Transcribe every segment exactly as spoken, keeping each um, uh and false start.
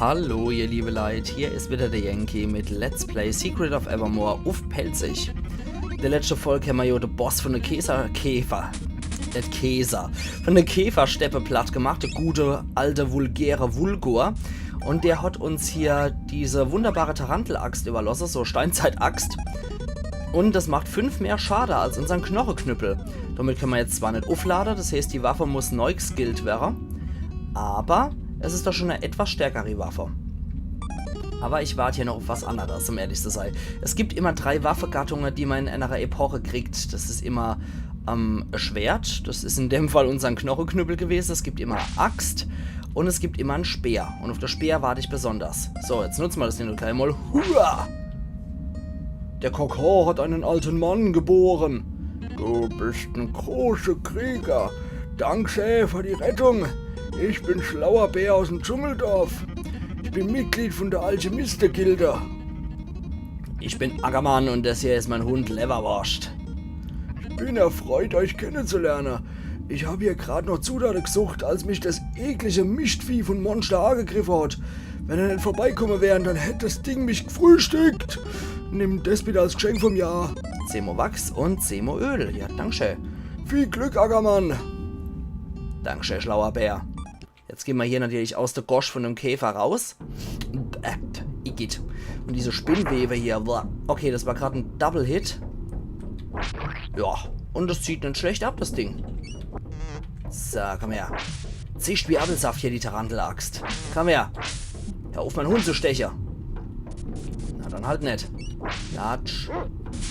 Hallo, ihr liebe Leit, hier is wieder der Yankee mit Let's Play Secret of Evermore uff Pälzisch. In der letschte Folg hämmer jo de Boss von de Käser, Käfer, net Käser, von de Käfersteppe platt gemacht, der gute, alte, vulgäre Vulgor. Und der hat uns hier diese wunderbare Tarantel-Axt überlasse, so Steinzeit-Axt. Und das macht fünf mehr Schade als unsern Knocheknüppel. Damit können wir jetzt zwar net ufflade, das heißt, die Waffe muss neu geskillt wäre. Aber es is doch schon eine etwas stärkere Waffe. Aber ich wart hier noch auf was anderes, um ehrlich zu sein. Es gibt immer drei Waffegattungen, die man in einer Epoche kriegt. Das is immer ähm, e Schwert, das is in dem Fall unsern Knocheknüppel gewesen. Es gibt immer e Axt und es gibt immer en Speer. Und auf de Speer wart ich besonders. So, jetzt nutze mer das Ding gleich mal. Hua! Der Kokon hat einen alten Mann geboren. Du bist en großer Krieger. Danke für die Rettung. Ich bin Schlauer Bär aus dem Dschungeldorf. Ich bin Mitglied von der Alchemistengilde. Ich bin Ackermann und das hier is mein Hund Leverwurst. Ich bin erfreut, euch kennenzulernen. Ich hab hier grad noch Zutaten gesucht, als mich das eklige Mischtvieh von Monster angegriffe hat. Wenn ihr net vorbeikommen wären, dann hätt das Ding mich gefrühstückt. Nimm das bitte als Geschenk vom Jahr. Zehn Mo Wachs und zehn Mo Öl. Ja, danke schön. Viel Glück, Ackermann. Danke schön, Schlauer Bär. Jetzt gehen wir hier natürlich aus der Gosch von dem Käfer raus. Äh, igitt. Und diese Spinnwebe hier. Boah. Okay, das war grad en Double-Hit. Ja, und das zieht net schlecht ab, das Ding. So, komm her. Zischt wie Appelsaft hier, die Tarantel-Axt. Komm her. Hör auf, mein Hund zu stechen. Na, dann halt net. Latsch.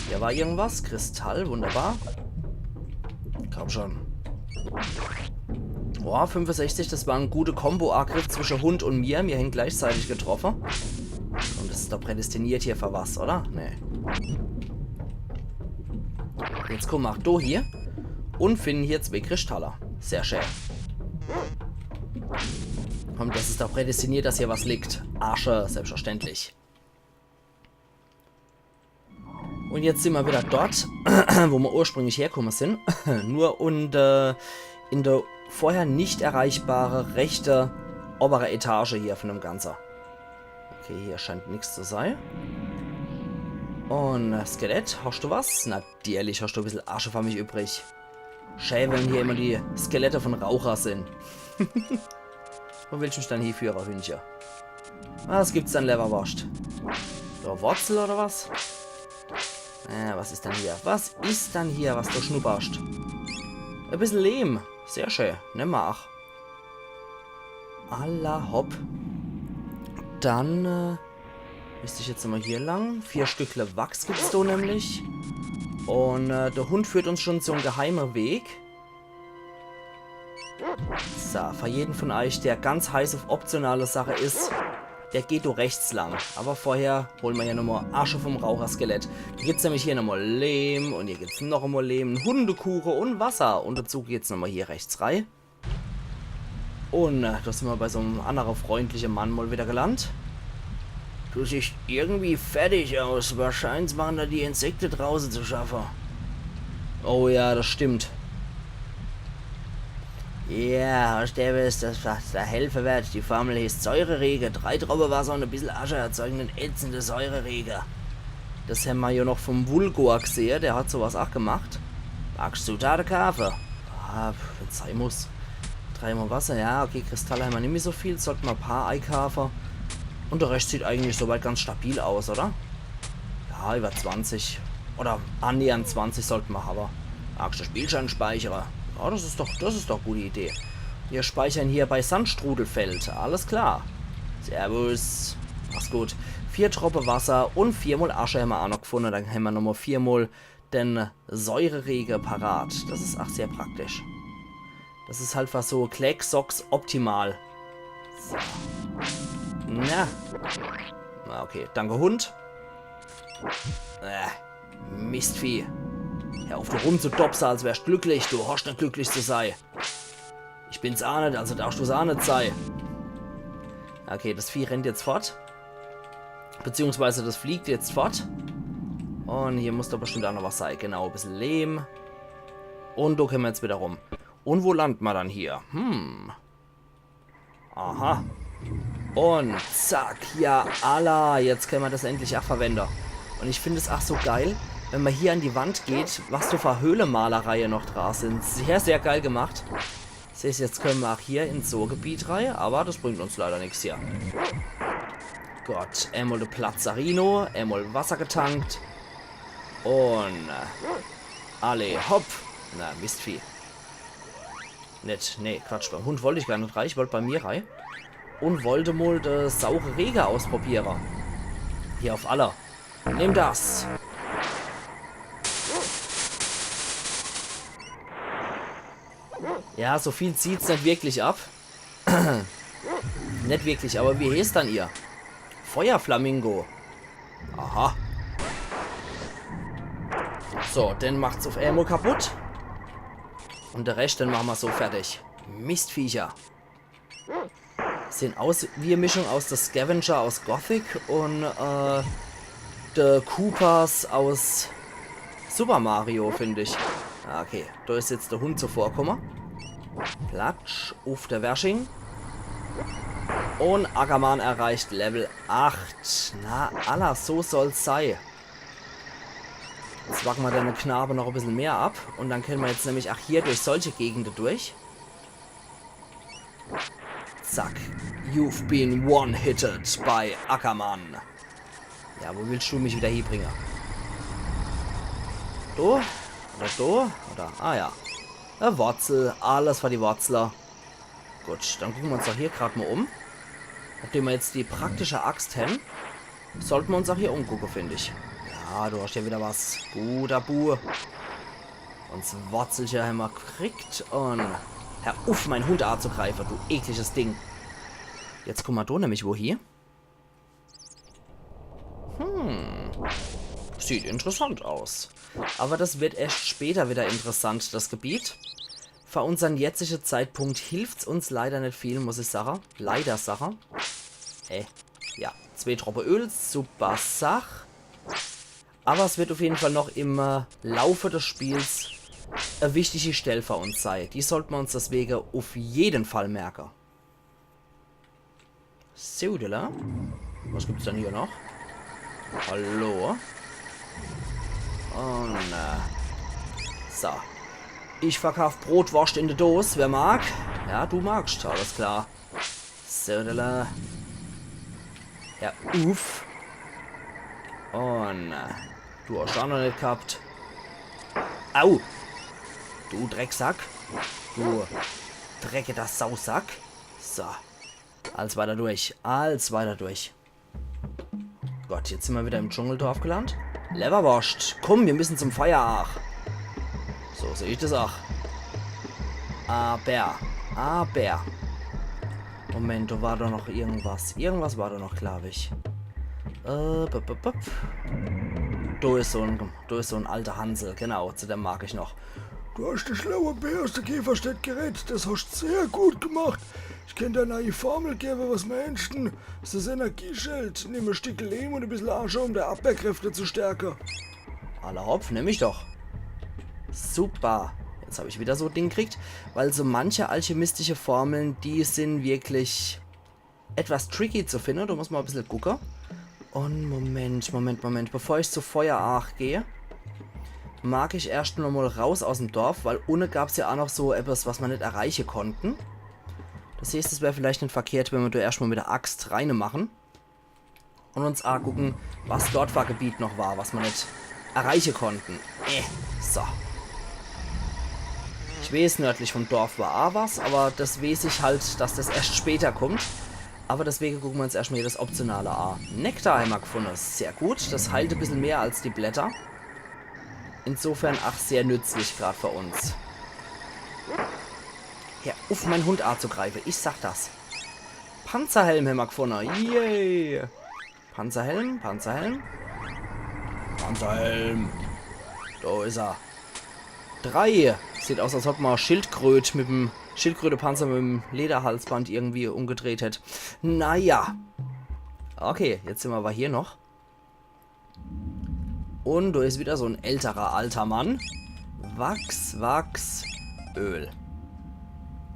Hier war irgendwas. Kristall, wunderbar. Komm schon. Boah, fünfundsechzig, das war en guter Combo-Angriff zwischen Hund und mir. Mir hän gleichzeitig getroffen. Und das is doch prädestiniert hier für was, oder? Nee. Jetzt komm, mach du hier. Und finden hier zwei Kristalle. Sehr schön. Komm, das is doch prädestiniert, dass hier was liegt. Asche, selbstverständlich. Und jetzt sin mer wieder dort, wo mer ursprünglich herkomme sin. Nur und äh, in der vorher nicht erreichbare rechte obere Etage hier von dem Ganze. Okay, hier scheint nix zu sein. Und äh, Skelett, hast du was? Natürlich hast du e bissel Asche für mich übrig. Schä, wenn hier immer die Skelette von Raucher sin. Wo willst du mich dann hieführe, Hündche? Was gibt's dann, Leverwurst? So, Wurzel oder was? Äh, was is dann hier? Was is dann hier, was du schnupperst? E bissel Lehm. Sehr schön. Nimm mal ach. Alla hopp. Dann äh, müsst ich jetzt nochmal hier lang. Vier Stückle Wachs gibt's do nämlich. Und äh, der Hund führt uns schon zum geheime Weg. So, für jeden von euch, der ganz heiß auf optionale Sache is, der geht do rechts lang. Aber vorher holen mer hier nochmal Asche vom Raucherskelett. Do gibt's nämlich hier nochmal Lehm und hier gibt's noch einmal Lehm, en Hundekuche und Wasser. Und dazu geht's nochmal hier rechts rei. Und äh, do sin mer bei so em andere freundliche Mann mal wieder gelandet. Du siehst irgendwie fertig aus. Wahrscheinlich machen da die Insekte draußen zu schaffe. Oh ja, das stimmt. Ja, hast du was, das was da helfe wird? Die Formel heißt Säureregen. Drei Tropfen Wasser und e bissel Asche erzeugen en ätzende Säureregen. Das hämmer jo noch vom Vulgor gesehe, der hat sowas ach gemacht. Magst du Zutaten kaafe? Ah, pf, wenn's sein muss. Drei Mo Wasser, ja, okay, Kristalle hämmer nimmi so viel, sollte mer e paar eikaafe. Und der Rest sieht eigentlich soweit ganz stabil aus, oder? Ja, über zwanzig. Oder annähernd zwanzig sollte mer hawwe. Magst du Spielstand speichere? Ja, das is doch, das is doch e gute Idee. Wir speichern hier bei Sandstrudelfeld. Alles klar. Servus. Mach's gut. Vier Tropfen Wasser und vier Mol Asche hämmer ach noch gefunde. Dann hämmer nochmal vier Mol den Säureregen parat. Das is ach sehr praktisch. Das is halt was so Klecksocks optimal. So. Na. Na, okay. Danke, Hund. Äh, Mistvieh. Hör auf, do rumzudopse, als wärst glücklich. Du hast net glücklich zu sei. Ich bin's ach net, also darfst du's ach net sei. Okay, das Vieh rennt jetzt fort. Beziehungsweise das fliegt jetzt fort. Und hier muss doch bestimmt ach noch was sei. Genau, e bissel Lehm. Und do kämmer jetzt wieder rum. Und wo landet mer dann hier? Hm. Aha. Und zack, ja, alla, jetzt kenne mer das endlich ach verwende. Und ich find es ach so geil, wenn mer hier an die Wand geht, was do für Höhlemalereie noch dra sin. Sehr, sehr geil gemacht. Das heeßt, jetzt kenne mer ach hier ins so Gebiet rei, aber das bringt uns leider nix hier. Gott, emol de Plazzarino, emol Wasser getankt. Und, äh, alle, hopp. Na, Mistvieh. Net, nee, Quatsch, beim Hund wollt ich gar net rei, ich wollt bei mir rei. Und wollt mol de saure Rege ausprobiere. Hier auf alle. Nimm das. Ja, so viel zieht's net wirklich ab. Net wirklich, aber wie heeßt dann ihr? Feuerflamingo. Aha. So, den macht's auf emol kaputt. Und de Rescht, den mache mer so fertig. Mistviecher. Sehen aus wie e Mischung aus de Scavenger aus Gothic und, äh, de Koopas aus Super Mario, find ich. Ah, okay, do is jetzt de Hund zuvorkomme. Platsch, uff de Wersching. Und Ackermann erreicht Level acht. Na, alla, so soll's sei. Zwacke mer de Knabe noch e bissel mehr ab. Und dann kenne mer jetzt nämlich ach hier durch solche Gegende durch. Zack. You've been one-hitted by Ackermann. Ja, wo willst du mich wieder hiebringe? Do? Oder do? Oder? Ah ja. E Wurzel. Alles für die Wurzler. Gut, dann gucke mer uns doch hier grad mol um. Nachdem mer jetzt die praktische Axt hen, sollte mer uns ach hier umgucke, find ich. Ja, du hast ja wieder was. Guter Bu. Uns Wurzelche hemmer gekriegt und hör uff, mein Hund anzugreife, du ekliges Ding. Jetzt gucke mer do nämlich wohi. Hm. Sieht interessant aus. Aber das wird erst später wieder interessant, das Gebiet. Für unsern jetzigen Zeitpunkt hilft's uns leider net viel, muss ich sache. Leider sache. Äh, ja. Zwee Troppe Öl, super Sach. Aber es wird auf jeden Fall noch im, äh, Laufe des Spiels e wichtige Stell für uns sei. Die sollte mer uns deswege auf jeden Fall merke. Sodele. Was gibt's denn hier noch? Hallo? Und, äh, so. Ich verkauf Brotwurst in de Dos. Wer mag? Ja, du magst. Alles klar. Sodele. Ja, uff. Und, äh, du hast ach noch net gehabt. Au! Du Drecksack. Du dreckiger Sausack. So. Alles weiter durch. Alles weiter durch. Gott, jetzt sin mer wieder im Dschungeldorf gelandet. Lewwerworscht, komm, wir müssen zum Feuer. Ach. So seh ich das ach. Aber, aber. Moment, do war doch noch irgendwas. Irgendwas war do noch, glaub ich. Äh, bup, bup, bup. Do is so en, do is so en alter Hansel, genau, zu dem mag ich noch. Du hast de schlaue Bär aus de Käferstadt gerettet, das hast sehr gut gemacht. Ich kennt der e neii Formel gewwe, was mer ähnschen. Das is Energieschild. Nimm e Stickel Lehm und e bissel Asche, um dei Abwehrkräfte zu stärke. Alla hopp, nemm ich doch. Super. Jetzt hab ich wieder so e Ding gekriegt, weil so manche alchemistische Formeln, die sin wirklich etwas tricky zu finde. Do muss mer e bissel gucke. Und Moment, Moment, Moment. Bevor ich zu Feuer Aach geh, mag ich erscht noch mol raus aus'm Dorf, weil unne gab's ja ach noch so etwas, was mer net erreiche konnten. Das heeßt, es wär vielleicht net verkehrt, wenn mer do erscht mol mit der Axt reine machen. Und uns agucken, was dort für e Gebiet noch war, was mer net erreiche konnten. Äh, so. Ich weeß, nördlich vom Dorf war a was, aber das weeß ich halt, dass das erscht später kommt. Aber deswege gucke mer uns erscht mol hier das Optionale a. Nektar hemmer gefunne, sehr gut. Das heilt e bissel mehr als die Blätter. Insofern ach sehr nützlich grad für uns. Hör uff, mein Hund azugreife, ich sag das. Panzerhelm hemmer gefunne, yay! Panzerhelm, Panzerhelm. Panzerhelm. Do is er. Drei. Sieht aus, als ob mer Schildkröt mit dem Schildkrötepanzer mit dem Lederhalsband irgendwie umgedreht hätt. Naja. Okay, jetzt sin mer aber hier noch. Und do is wieder so en älterer alter Mann. Wachs, Wachs, Öl.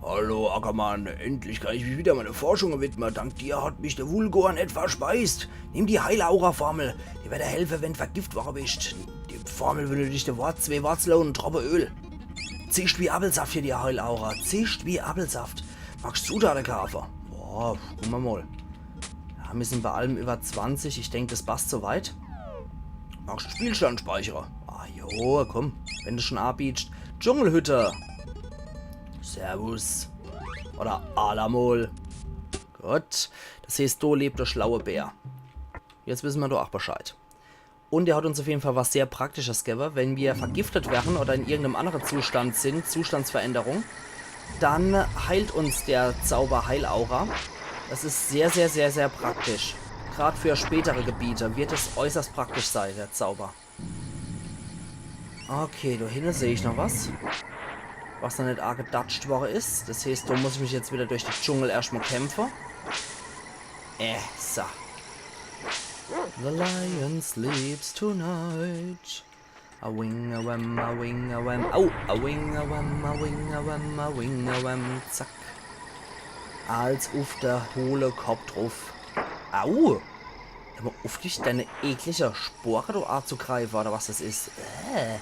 Hallo Ackermann, endlich kann ich mich wieder meine Forschung widmen. Dank dir hat mich der Wulgoar net verspeist. Nimm die Heilaura-Formel, die werd dir helfe, wenn d' vergift worre bist. Die Formel benötigt e Wort, zwee Worzel un e Droppe Öl. Zischt wie Appelsaft hier die Heilaura, zischt wie Appelsaft. Magst Zutate kaafe? Boah, gucke mer mol. Ja, mir sin bei allem iwwer zwanzig, ich denk, des passt so weit. Magst Spielstand speichere? Ah jo, komm, wenn de schon abietscht. Dschungelhütte. Servus. Oder Alamol. Gut. Des heeßt, do lebt de schlaue Bär. Jetzt wisse mer doch ach Bescheid. Un er hat uns uff jeden Fall was sehr Praktisches gewwe. Wenn mir vergiftet werre oder in irgendeinem annere Zustand sin, Zustandsveränderung, dann heilt uns der Zauber Heilaura. Des is sehr, sehr, sehr, sehr praktisch. Grad für spätere Gebiete werd des äußerst praktisch sei, der Zauber. Okay, do hinne seh ich noch was. Was noch net agedatscht worre is. Des heeßt, do muss ich mich jetzt wieder durch de Dschungel erscht mol kämpfe. Äh, so. The lion sleeps tonight. A wing, a wem, a wing, a wem. Au, a wing, a wem, a wing, a wem, a wing, a wem. Zack. Als uff de hohle Kopp druff. Au! Hör mol uff, dich deine eklige Spore do azugreife, oder was des is. Äh.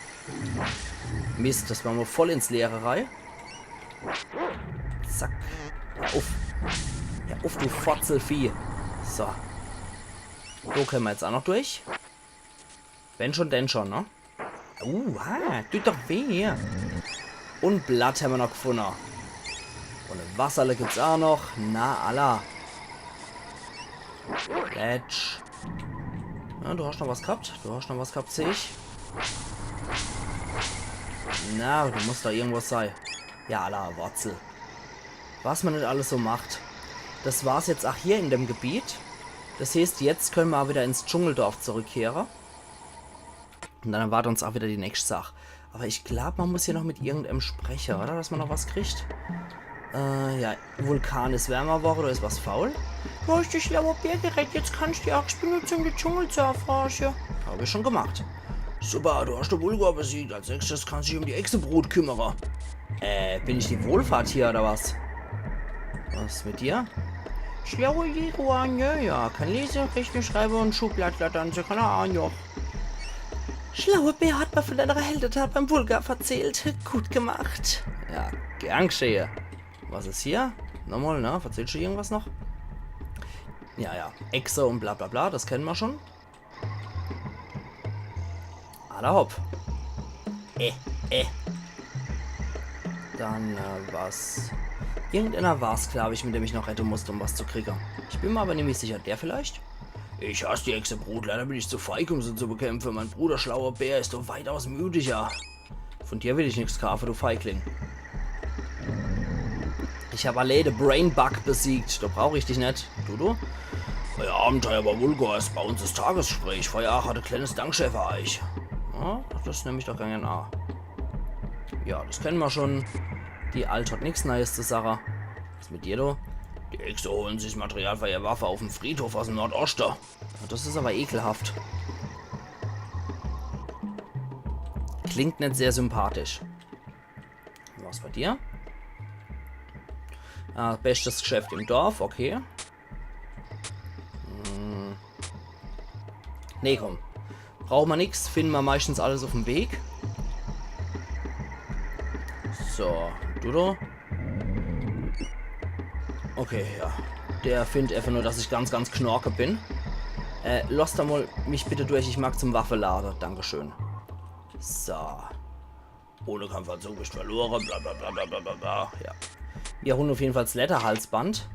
Mist, des war mol voll ins Leere rei. Zack. Hör uff. Hör uff, du Fotzelvieh. So. Do kenne mer jetzt ach noch durch. Wenn schon, denn schon, ne? Uha, tut doch weh. Un Blatt hämmer noch gfunne. Un e Wasserle gibt's ach noch. Na, alla. Letsch. Ja, du hascht noch was ghabt? Du hascht noch was ghabt, seh ich. Na, do muss doch irgendwas sei. Ja, alla, Wurzel. Was mer net alles so macht. Des war's jetzt ach hier in dem Gebiet. Des heeßt, jetzt kenne mer ach wieder ins Dschungeldorf zurückkehre. Un dann erwart uns ach wieder die nächscht Sach. Awwer ich glaab, mer muss hier noch mit irgendem spreche, oder? Dass mer noch was kriegt. Äh, ja, Vulkan is wärmer worre, do is was faul. Du hascht de schlaue Bär gerett, jetzt kannscht die Axt benutze, um de Dschungel zu erforsche. Hab ich schon gemacht. Super, du hascht de Wulgoar besiegt. Als nächschtes kannscht dich um die Echsebrut kümmere. Äh, bin ich die Wohlfahrt hier, oder was? Was is mit dir? Schlaue Leguan, ja, ja. Kann lese, rechne, schreibe un Schubladler tanze. Kann er ach noch. Schlaue Bär hat mer von deiner Heldetat beim Wulgoar verzählt. Gut gemacht. Ja, gern gschehe. Was is hier? Nochmol, ne? Verzählscht du irgendwas noch? Ja, ja. Echse un bla bla bla, des kenne mer schon. Alla hopp. Äh, äh. Dann, äh, was? Irgendeener war's, glaab ich, mit dem ich noch redde musst, um was zu kriege. Ich bin mer awwer nimmi sicher. Der vielleicht? Ich hass die Echsebrut. Leider bin ich zu feig, um se zu bekämpfe. Mein Bruder Schlauer Bär is doch weitaus müdiger. Von dir will ich nix kaafe, du Feigling. Ich hab allee de Brainbug besiegt. Do brauch ich dich net. Du, du? Euer Abenteuer bei Wulgoar is bei uns des Tagesgespräch. Feueraach hat e kleenes Dankschee für eich. Ja, des nemm ich doch gern aa. Ja, des kenne mer schon. Die Alt hat nix Neies zu sage. Was is mit dir, du? Die Hexe holen sich Material für ihr Waffe auf'm Friedhof aus'm Nordoschte. Des is awwer ekelhaft. Klingt net sehr sympathisch. Was bei dir? Ah, beschtes Geschäft im Dorf, okay. Hm. Nee, komm. Brauch mer nix, finne mer meischtens alles uff'm Weg. So, du do. Okay, ja. Der findt eefach nur, dass ich ganz, ganz knorke bin. Äh, loss do mol mich bitte durch, ich mag zum Waffe lade. Dankeschön. So. Ohne Kampfanzug bist verlore, bla bla bla. Ja. Mir holen uff jeden Fall 's Lederhalsband.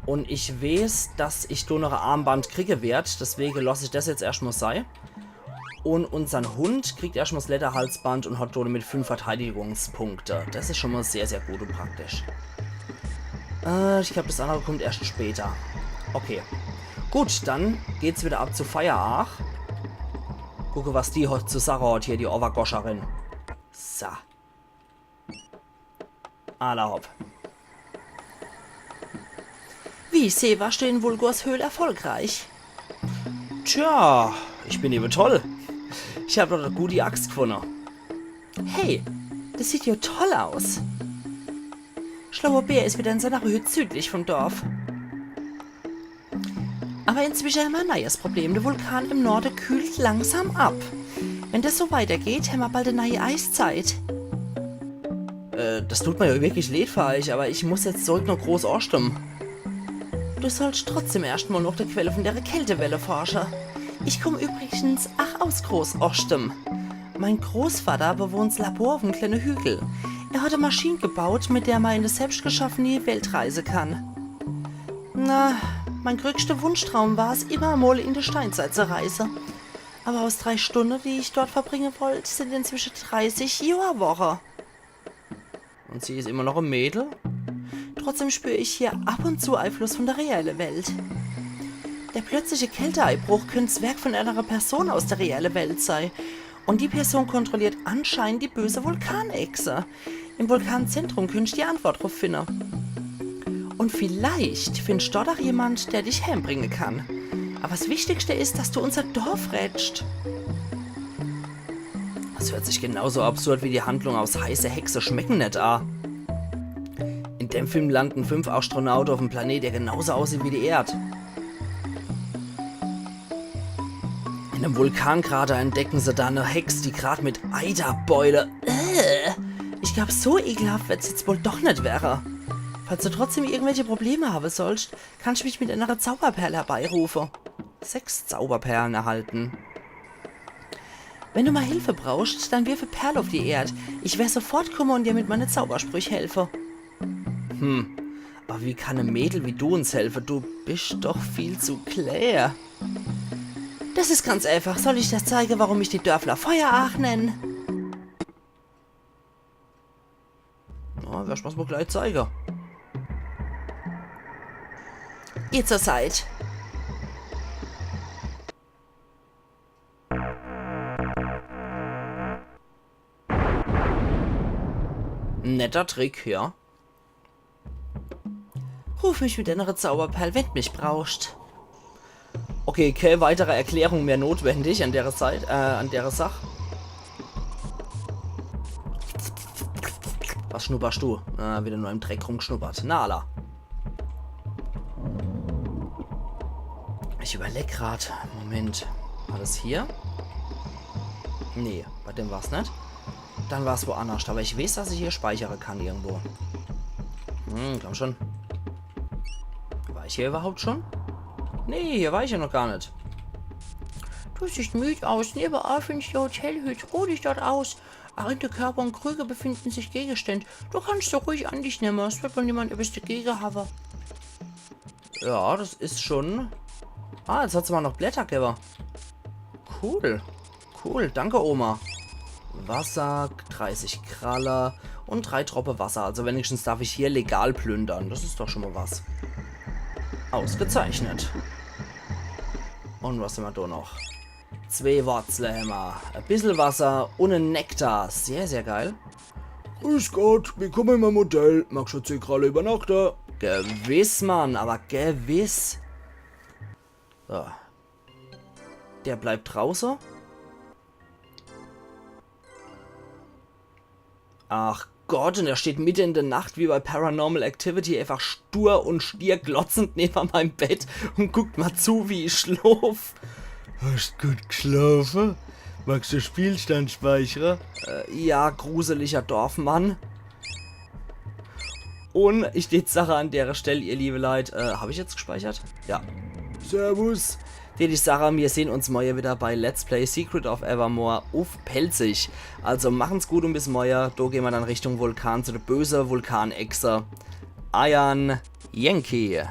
Un ich weeß, dass ich do noch e Armband kriege werd, deswege loss ich des jetzt erscht mol sei. Un unsern Hund kriegt erscht mol 's Lederhalsband un hat domit fünf Verteidigungspunkte. Des is schon mol sehr, sehr gut un praktisch. Äh, ich glaab, des annere kummt erscht später. Okay. Gut, dann geht's wieder ab zu Feueraach. Gucke, was die hot zu sage hot hier, die Obergoscherin. So. Alla hopp. Wie ich seh, warscht du in Wulgoars Höhl erfolgreich. Tja, ich bin ewe toll. Ich hab doch e gudi Axt gfunne. Hey, des sieht jo toll aus. Schlauer Bär is wieder in seiner Hütt südlich vom Dorf. Aber inzwische hämmer e neies Problem. De Vulkan im Norde kühlt langsam ab. Wenn des so weitergeht, hämmer bald e neie Eiszeit. Äh, des tut mer ja wirklich leed für eich, aber ich muss jetzt zurück noch Groß Oschtem. Du sollst trotzdem erscht mal noch de Quelle von dere Kältewelle forsche. Ich komm übrigens ach aus Groß Oschtem. Mein Großvater bewohnt s Labor uff'm kleine Hügel. Er hat e Maschin gebaut, mit der ma in de selbstgeschaffene Welt reise kann. Na, mein größter Wunschtraum war's, immer mal in de Steinzeit zu reise. Aber aus drei Stunde, die ich dort verbringen wollt, sind inzwische dreißig Johr worre. Und sie is immer noch e Mädel? Trotzdem spür ich hier ab und zu Einfluss von der reelle Welt. Der plötzliche Kälteeinbruch könnt's Werk von einer Person aus der reelle Welt sei. Und die Person kontrolliert anscheinend die böse Vulkanechse. Im Vulkanzentrum könnt's die Antwort drauf finne. Und vielleicht findst dort ach jemand, der dich heimbringe kann. Aber s Wichtigste is, dass du unser Dorf rettst. Das hört sich genauso absurd wie die Handlung aus Heiße Hexe schmecken net a. In dem Film landen fünf Astronaute auf em Planet, der genauso aussieht wie die Erd. In em Vulkankrater entdecken se dann e Hex, die grad mit Eiterbeule. Äh, ich glaub, so ekelhaft wird's jetzt wohl doch net werre. Falls du trotzdem irgendwelche Probleme habe sollst, kannst mich mit einer Zauberperle herbeirufe. Sechs Zauberperlen erhalten. Wenn du mal Hilfe brauchst, dann wirf e Perl auf die Erd. Ich wer sofort komme und dir mit meine Zaubersprüch helfe. Hm, aber wie kann e Mädel wie du uns helfe? Du bist doch viel zu klä. Das is ganz einfach. Soll ich dir zeige, warum ich die Dörfler Feueraach nenn? Ja, werd mer's wohl gleich zeige. Ihr zur Seit. Netter Trick, ja. Ruf mich mit einer Zauberperl, wenn d' mich brauchst. Okay, keine weitere Erklärung mehr notwendig an dere Zeit, äh, an dere Sach. Was schnupperst du? Ah, wieder nur im Dreck rumgeschnuppert. Na, alla. Ich überleg grad. Moment. War das hier? Nee, bei dem war's net. Dann war's woannerscht. Aber ich weiß, dass ich hier speichere kann irgendwo. Hm, komm schon. War ich hier überhaupt schon? Nee, hier war ich ja noch gar net. Du siehst müd aus. Nebenan findst du e Hotelhütt. Ruh dich dort aus. Ach in de Körbe und Krüge befinden sich Gegenstände. Du kannst se ruhig an dich nemme. Es wird wohl niemand ebbes dagege habe. Ja, das is schon. Ah, jetzt hat's mal noch Blätter gewwe. Cool. Cool, danke, Oma. Wasser, dreißig Kralle und drei Troppe Wasser. Also wenigstens darf ich hier legal plündern. Das is doch schon mal was. Ausgezeichnet. Und was hämmer do noch? Zwee Worzle hämmer. E bissel Wasser und en Nektar. Sehr, sehr geil. Grüß Gott, willkommen in meinem Hotel. Magst du zeh Kralle übernachte? Gewiss, Mann, aber gewiss. So. Der bleibt drauße. Ach Gott, und er steht mitte in der Nacht wie bei Paranormal Activity einfach stur und stier glotzend neben meinem Bett und guckt mal zu, wie ich schlof. Hast gut geschlofe? Magst du Spielstand speichere? Äh, ja, gruseliger Dorfmann. Und ich tät sache an dere Stell, ihr liebe Leit, äh, hab ich jetzt gespeichert? Ja. Servus. Tät ich sache, mir sehn uns morje wieder bei Let's Play Secret of Evermore uff Pälzisch. Also machen's gut und bis morje. Do gehn mer dann Richtung Vulkan zu der böse Vulkanechse. Eiern Yankee.